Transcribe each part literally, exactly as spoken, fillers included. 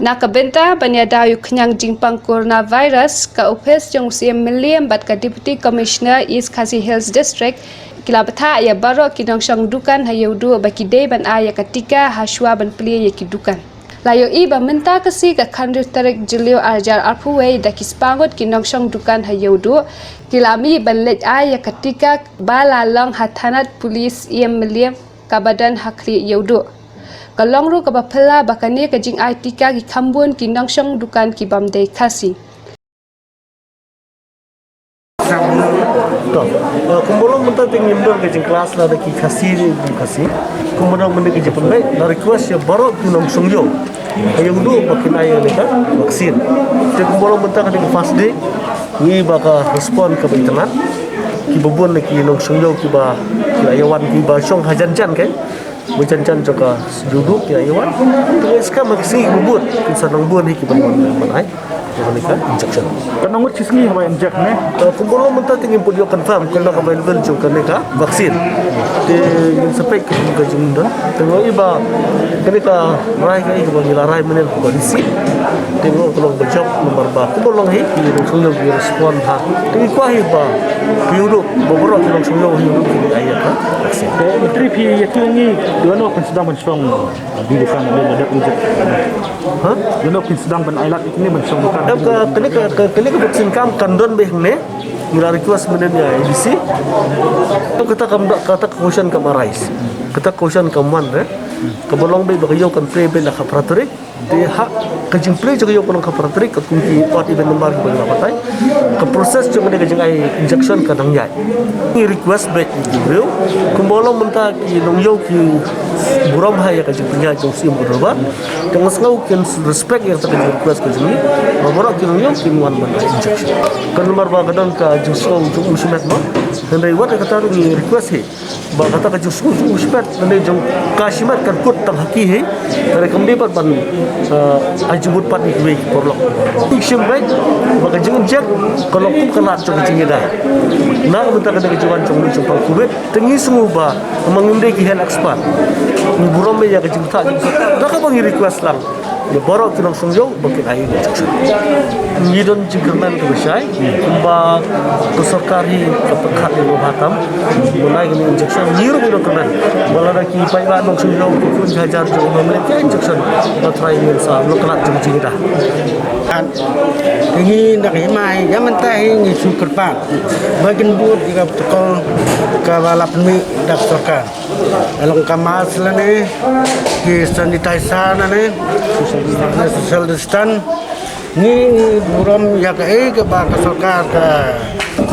Na ka bynta ban ïada ïa u khñiang jingpang coronavirus, ka ophis jong u Syiem Mylliem bad ka Deputy Commissioner East Khasi Hills District ki la bthah ïa baroh ki nongshong dukan ha Ïewduh ba ki dei ban ai ïa ka tika ha shuwa ban plie ïa ki dukan. La ïohi ba mynta ka sngi ka khathynriew tarik Jylliew arhajar arphew wei da ki spah ngut ki nongshong dukan ha Ïewduh ki la mih ban leit ai ïa ka tika ba la long ha thanat pulit Syiem Mylliem kaba don ha Khlieh Ïewduh. Ka long ruh kaba phylla ba kane ka jingai tika ki kham bun ki nongshong dukan ki bym dei Khasi. To, eh, kumba long mynta te ngim don ka jingklas lada ki Khasi ne ym Khasi. Kumba long mynta ka jingpynbeit, la request ïa baroh ki nongshong ïew ha Ïewduh ba kin ai ïa kane ka vaccine. Te kumba long mynta ka dei ka first day, ngi ba ka respond kaba itynnad. Kiba bun na ki nongshong ïew kiba ki la ïa wan kiba shong hajan jan kai. Ba jan jan jong ka Ïewduh ki la ïa wan. Te ngi skhem ha ki sngi kiba bud kin sa nang bun hi kiban wan ban ai ïa kane ka injection. Katno ngut shi sngi haba inject ne? Eh, kumba long mynta te ngim pat ïoh confirm katno ka available jong kane ka vaccine. Te ngin sa peit katkum ka jingdon. Te nga ïohi ba kane ka rai ka ïa kaba ngi la rai mynne ka DC. Te nga ong ka long kaba jop namar ba kumba long hi ki nongshong ïew ki respond ha. Te ngi kwah hi ba ki Ïewduh ba baroh ki nongshong ïew ha Ïewduh ki ai ïa ka vaccine. Te Menteri, phi ïathuh ïa ngi lano phin sdang ban shong dukan lane ban dep inject? Ha? Lano phin sdang ban ai lad ïa kine ban shong dukan? Em, ka, kane ka, ka, kane ka vaccine kam kan don beit hangne. Ngi la request mynne ïa ADC. Kata kam da, kata ka question kam arise. Kata ka question kam wan re. Kaba long beit ba ka ïew kan plie beit la khatphra tarik. Te ha ka jingplie jong ka ïew ka long khatphra tarik, katkum ki odd even number kiba ngi la batai. Ka process jong kane ka jingai injection ka dang ïaid. Ngi request beit ïa ki briew kumba long mynta ki nongïew ki burom ha ïa ka jingpynïaid jong u Syiem ka dorbar. Te nga sngew kin respect ïa kata ka jingrequest ka jong ngi ba baroh ki nongïew kin wan ban ai injection. Ka namar ba ka don ka jingsngew jong u shimet mo. Hynrei wat ïa kata ruh ngi request hi ba kata ka jingsngew jong u shimet lane jong ka shimet kan kut tang ha ki hi. Hynrei kam dei pat ban, eh, ai jingmut pat ïa kiwei ki paralok. Ngi shim beit ba ka jinginject ka long kum ka lad jong ka jingïada. Na ka bynta kane ka jingwan jong u jingpang covid. Te ngi sngew ba ma ngim dei ki health expert. Ngi burom ïa ka jingthoh jong ka sorkar da kaba ngi request lang ïa baroh ki nongshong ïew ba kin ai injection. Ngi don jingkyrmen kaba shai kumba ka sorkar hi ka pyrkhat ïa ngi ba tam ban ai kane injection. Ngi ruh ngi don kyrmen ba lada ki paidbah nongshong ïew ki khun ki hajar jong ngi ban ai injection ba trai ngin sa long ka lad jong ka jingïada. Te ngi na ka hima hi ïa mynta hi ngi shu kyrpad ba kin bud ïa ka protocol kaba la pynmih da ka sorkar. Ka long ka mask lane ki sanitizer lane social distance. Ngi, ngi burom ïa kaei kaba ka sorkar ka,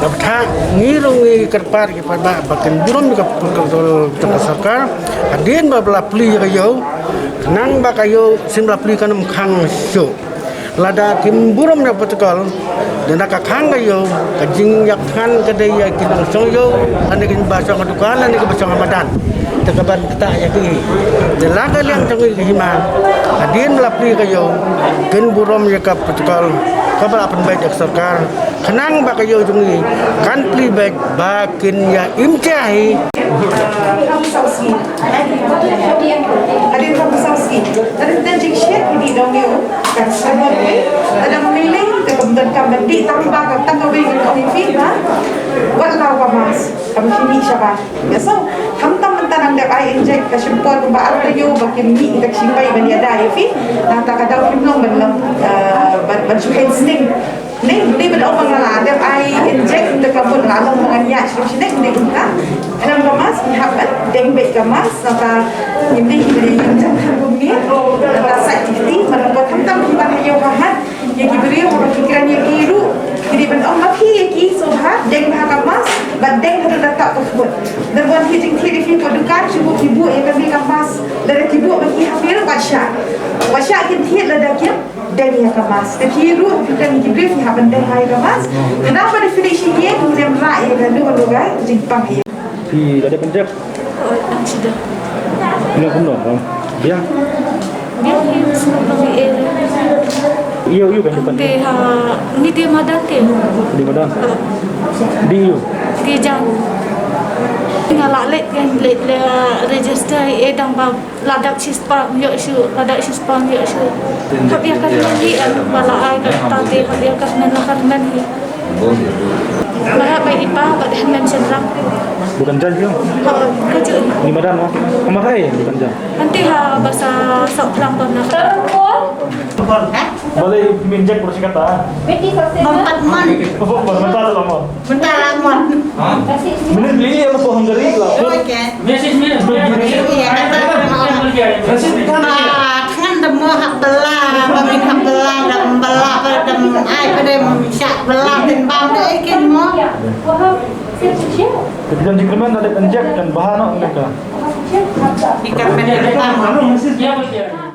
ka bthah. Ngi ruh ngi kyrpad ki paidbah ba kin burom ïa ka protocol jong ka sorkar. Hadien ba la plie ïa ka ïew, khnang ba ka ïew shim la plie kan ym khang shuh. Lada kim burom ïa ka protocol, da na ka khang ka ïew, ka jingïathuhkhana ka dei ïa ki nongshong ïew, lane kiba shong ha dukan, lane kiba shong ha madan. Te ka ban ktah ïa ki. Te la ka liang jong ngi ka hima, hadien ba la plie ka ïew, kin burom ïa ka protocol kaba la pynbeit da ka sorkar. Khnang ba ka ïew jong ngi kan plie beit ba kin ïa im jia hi. Hadien ka pisa u sngi. Hadien ka pisa u sngi. Hadien ka jingshet ki dei dong ïew. Ka sngewbha. Hadien ka mei lei te kam don kam ban dei tang ba ka tang ka wei ka ong ïa phi ba wat law ka mask. Kam phi mih shabar. Ïa so khamtam mynta nang dep ai inject ka shim por kumba ar taïew ba kim mih kita ki shipai ban ïada ïa phi. Nangta ka daw kim long ban long, eh, ban, ban shu heh sting. Ngi dei ban ong ba nga la dep ai inject te ka bun la long ba ngan ïaid shuh shuh ngi dei kumta. Khnang ka mask ngi hap ban deng beit ka mask nangta ngim dei hi ban ïa ïeng jam than kumne. Nangta sait safety man ka bun khamtam ki ban ha ïew ha hat ïa ki briew haba ki kren ïa ki ruh ngi dei ban ong ma phi ïa ki sngewbha deng bha ka mask bad deng haduh la tap ka khmut. Lada wan ki jingthied ïa phi hapoh dukan shu buh ki buh ïa kane ka mask lada ki buh ma ki ha phi ruh wat shah. Wat shah kin thied lada kim deng ïa ka mask. Te phi ruh phi kren ki briew phi hap ban deng ïa ka mask. Khnang ba da phi leit sha ïing phi nym rah ïa kano kano ka jingpang ïa. Phi la dep inject? Oh, dang sida. Phi la kumno? Biang? Biang hi, sida biang hi. Ïew, ïew, kan depan. Te ha, ni te madan te. Di madan. Di ïew. Di jan. Nga la leit, nga leit la register ïa i, dang ba la dap shispah ïoh shuh, la dap shispah ïoh shuh. Hap ïa ka kyrmen hi em, ba la ai ka ta te, hap ïa ka kyrmen, la kyrmen hi. Ba hap bai i pa bad hynmen shynrang. Bukan jan jong. Ha, ka ju. Ni madan mo. Kamar hai bukan jan. Nanti ha basa sok lang pon na. Balei phi inject baroh shi katta? Mynta mon. Oh, mynta la mon. Mynta la mon. Mynta li ïa la pohong gari la. Okey. Ïa kata. Ah, thngan da mo hap bylla, ba min hap bylla, da bylla, ba da ai, ba da shah bylla, pynbam da ai kin mo. Ka jingkyrmen da dep inject kan bha noh ka. Jingkyrmen da bha.